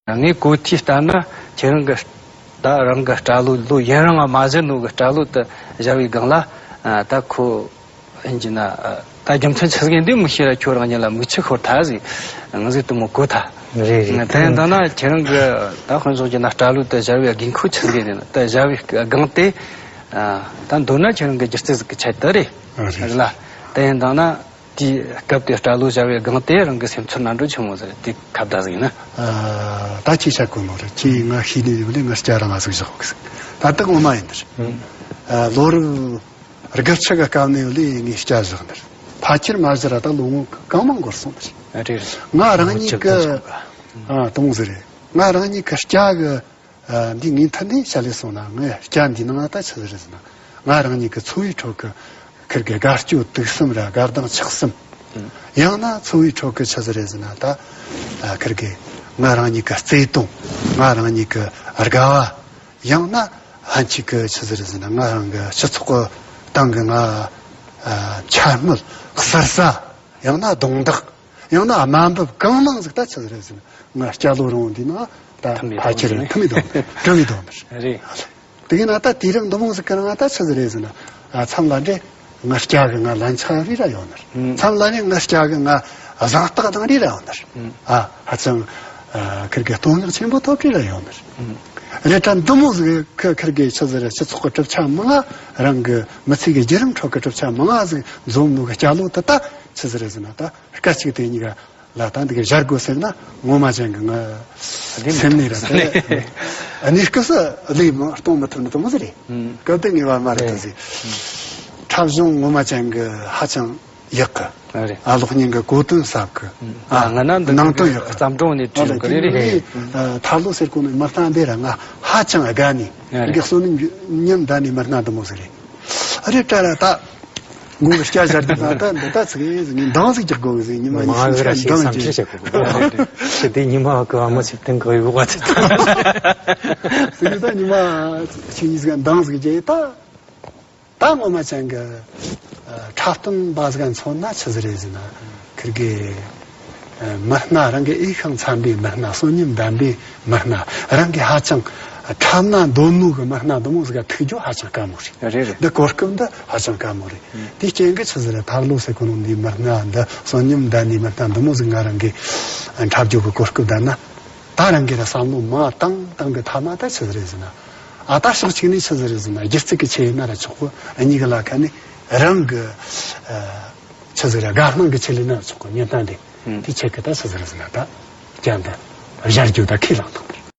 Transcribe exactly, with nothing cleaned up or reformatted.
ངས་གོ་ཐོས་ལྟར་ན་ཁྱེད་རང་གི་ད་རང་གི་སྐྲ་ལོ་ལོ་ཡུན་རིང་བ་མ་བཞུར་ནོ་གི་སྐྲ་ལོ་དེ་བཞར་བའི་སྒང་ལ་ད་ཁོ་ཡིན་གྱི་ན་ད་རྒྱུ་མཚན་ཆི་ཟིག་ཡིན་འདི་མི་ཤེས་ར་ཁྱོད་རང་ཉིད་ལ་མིག་ཆུ་ཤོར་ཐལ་ཟིག་ང་ཟིག་དེ་མོ་གོ་ཐལ། རེད་རེད། དེ་ཡིན་ད་ན་ཁྱེད་རང་གི་ད་དཔེ་བཞག་གྱི་ན་སྐྲ་ལོ་དེ་བཞར་བའི་དགོས་མཁོ་ཆི་ཟིག་ཡིན་ན་དེ་བཞར་བའི་སྒང་དེ་ད་མདོར་ན་ཁྱེད་རང་གི་སྒྱུ་རྩལ་ཟིག་གི་ཆེད་དུ་རེད། ཨ་རེད། རེད་ལ། དེ་ཡིན་ད་ན། དེའི་སྐབས་དེ་སྐྲ་ལོ་བཞར་བའི་སྒང་དེ་རང་གི་སེམས་ཚོར་ནང་འགྲོ་ཆི་མོ་ཟིག་རེད། དེ་ཁ་བརྡ་ཟིག་ཡིན་ན། ད་ཁྱེད་ཤ་གོ་ནོ་རེད། ཁྱེད་ང་ཤེས་ནས་ཡོད་ལས་ང་སྐྲ་རང་ང་ཟིག་བཞག་གི་ཟིག་ད་ལྟ་ངོ་མ་ཡིན་ནི་རེད། ལོ་རབས་དགུ་བཅུ་གི་སྐབས་ནས་ཡོད་ལས་ངས་སྐྲ་བཞག་ནི་རེད། ཕལ་ཆེར་མ་བཞག་ར་ད་ལོ་ངོ་གང་མང་འགོར་སོང་ནི་རེད། ང་རང་ཉིད་ཀྱི་ཨ་དུང་ཟིག་རེད། ང་རང་ཉིད་ཀྱི་སྐྲ་གི་ཨ། འདི་ངའི་མཐུན་ནས་བཤད་ལས་སོང་ན་ངའི་སྐྲ་འདི་ནང་ད་ཆི་ཟིག་རེད་ཟེར་ན། ང་རང་ཉིད་ཀྱི་འཚོ་བའི་ཁྲོད་ཀྱི་ཁིར་གི་དགའ་སྐྱོ་དུག་གསུམ་ར་དགའ་སྡང་ཆགས་གསུམ། ཡང་ན་འཚོ་བའི་ཁྲོད་ཀྱི་ཆི་ཟིག་རེད་ཟེར་ན་ད། ཨ། ཁིར་གི་ང་རང་ཉིད་ཀྱི་བརྩེ་དུང་། ང་རང་ཉིད་ཀྱི་དགའ་བ། ཡང་ན་ཕན་ཆད་ཀྱི་ཆི་ཟིག་རེད་ཟེར་ན་ང་རང་གི་སྤྱི་ཚོགས་ཀྱི་སྟེང་གི་ང་། ཨ། འཕྱ་སྨོད་ཟུར་ཟ། ཡང་ན་རྡུང་རྡེག་ཡང་ན་དམའ་འབེབས་གང་མང་ཟིག་ད་ཆི་ཟིག་རེད་ཟེར་ན། ང་སྐྱ་ལོ་རིང་བོ་འདི་ན་ད་ཐུམ་ཡི་ཕལ་ཆེར་དོན་ཐུམ་ཡི་དོན་གྲུབ་ཡི་དོན་རེད། རེད། དེ་གི་ན་ད་དུས་རབས་འདི་མོ་ཟིག་གི་ནང་ད་ཆི་ཟིག་རེད་ཟེར་ན། ཨ། མཚམས་ལ་འདྲེ་ང་སྐྱ་གི་ང་ལན་ཆགས་རེ་ར་ཡོད་ནི་རེད། མཚམས་ལ་ནི་ང་སྐྱ་གི་ང་བཟང་རྟགས་དང་རེ་ར་ཡོད་ནི་རེད། ཨ། ཧ་ཅང་ཁིར་གི་སྟོང་ཉག་ཆེན་པོ་ཐོབ་རེ་ར་ཡོད་ནི་རེད། རེད་ད་འདི་མོ་ཟིག་ཁི་ཁིར་གི་ཆི་ཟིག་རེད། སྤྱི་ཚོགས་གི་གྲུབ་ཆ་མང་ང་རང་གི་མི་ཚེ་གི་བརྒྱུད་རིམ་ཁྲོད་གི་གྲུབ་ཆ་མང་ང་ཟིག་འཛོམས་ནོ་གི་སྐྱ་ལོ་དེ་ད་ཆི་ཟིག་རེད་ཟེར་ན་ད། སྐད་ཅིག་དེ་གཉིས་ཀ་ལ་ད་འདི་ག་བཞར་དགོས་ཟེར་ན་ངོ་མ་ཅན་གི་ང་སེམས་ནས་ར་དེ་གནས་སྐབས་སུ་ལས་མང་གཏོང་མི་ཐུབ་ནི་དེ་མོ་ཟིག་རེད། སྐབས་དེ་ངེས་པ་མ་རེད་དེ་ཟིག་འཁྲབ་གཞུང་ངོ་མ་ཅན་གི་ཧ་ཅང་ཡག་གི། ཨ་གློག་བརྙན་གི་གོ་དོན་ཟབ་གི། ཨ། ང་ན་འདི་ནང་དོན་ཡག་གི། བརྩམས་སྒྲུང་ནས་བྲིས་གི་རེད། རེད། ཐར་ལོ་ཟེར་གོ་ནི་མི་སྣ་འདི་ར་ང་ཧ་ཅང་དགའ་ནི། རེད། འདི་གསོ་ནི་ཉམས་ད་ནི་མི་སྣ་འདི་མོ་ཟིག་རེད། རེད་ད་ར་ད། མགོ་གི་སྐྱ་བཞར་དུས་ན་ད་འདི་ད་ཚིག་ཡིན་ཟིག་ངས་འདང་ཟིག་རྒྱག་དགོས་གི་ཟིག་ཉི་མ་མ་གཉིས་གཟིག་ཟིག་ར་ཤེས་འདང་བསམ་ཚུལ་རྒྱག་བྱེད་དགོས་གི། ཞི་བདེ་ཉི་མ་གི་ཨ་མ་ཆིབས་ཐེངས་གི་ཡོད་པ་ཚེ་ད། ཟིག་ད་ཉི་མ་ཆིབས་གཉིས་ཟིག་འདང་ཟིག་རྒྱག་ད། ད་ངོ་མ་ཅན་གི་འཁྲབ་སྟོན་པ་ཟིག་མཚོན་ན་ཆི་ཟིག་རེད་ཟེར་ན། ཁིར་གི་མི་སྣ་རང་གི་འོས་ཤིང་འཚམ་པའི་མི་སྣ། གསོན་ཉམས་ལྡན་པའི་མི་སྣ། རང་གི་ཧ་ཅང་འཁྲབ་ན་འདོད་ནོ་གི་མི་སྣ་འདི་མོ་ཟིག་ག་ཐུག་རྒྱུ་ཧ་ཅང་དཀའ་མོ་རེད། རེད་རེད། འདི་གོ་སྐབས་འདི་ཧ་ཅང་དཀའ་མོ་རེད། དེའི་རྐྱེན་གྱིས་ཆི་ཟིག་རེད། ཐར་ལོ་ཟེར་གོ་ནོ་འདིའི་མི་སྣ་འདི་གསོན་ཉམས་ལྡན་ནི་མི་སྣ་འདི་མོ་ཟིག་ང་རང་གི་འཁྲབ་རྒྱུ་གི་གོ་སྐབས་ལྡན་ན། ད་རང་གི་ར་བསམ་བློ་མ་བཏང་བཏང་གི་ཐ་མ་ད་ཆི་ཟིག་རེད་ཟེར་ན། ཨ་ད་ཕྱོགས་གཅིག་ནས་ཆི་ཟིག་རེད་ཟེར་ན་སྒྱུ་རྩལ་གི་ཆེད་ཡིན་ན་ར་ཆོག་གི། གཉིས་ཀ་ལ་ཁ་ནས་རང་གི་ཆི་ཟིག་རེད། དགའ་སྣང་གི་ཆེད་ཡིན་ན་ར་ཆོག་གི། ཉན་སྟངས་དེ་དེ་ཆེད་གི་ད་ཆི་ཟིག་རེད་ཟེར་ན་ད་རྒྱ་འདི་བཞར་རྒྱུ་ད་ཁས་བླངས་ཐུབ།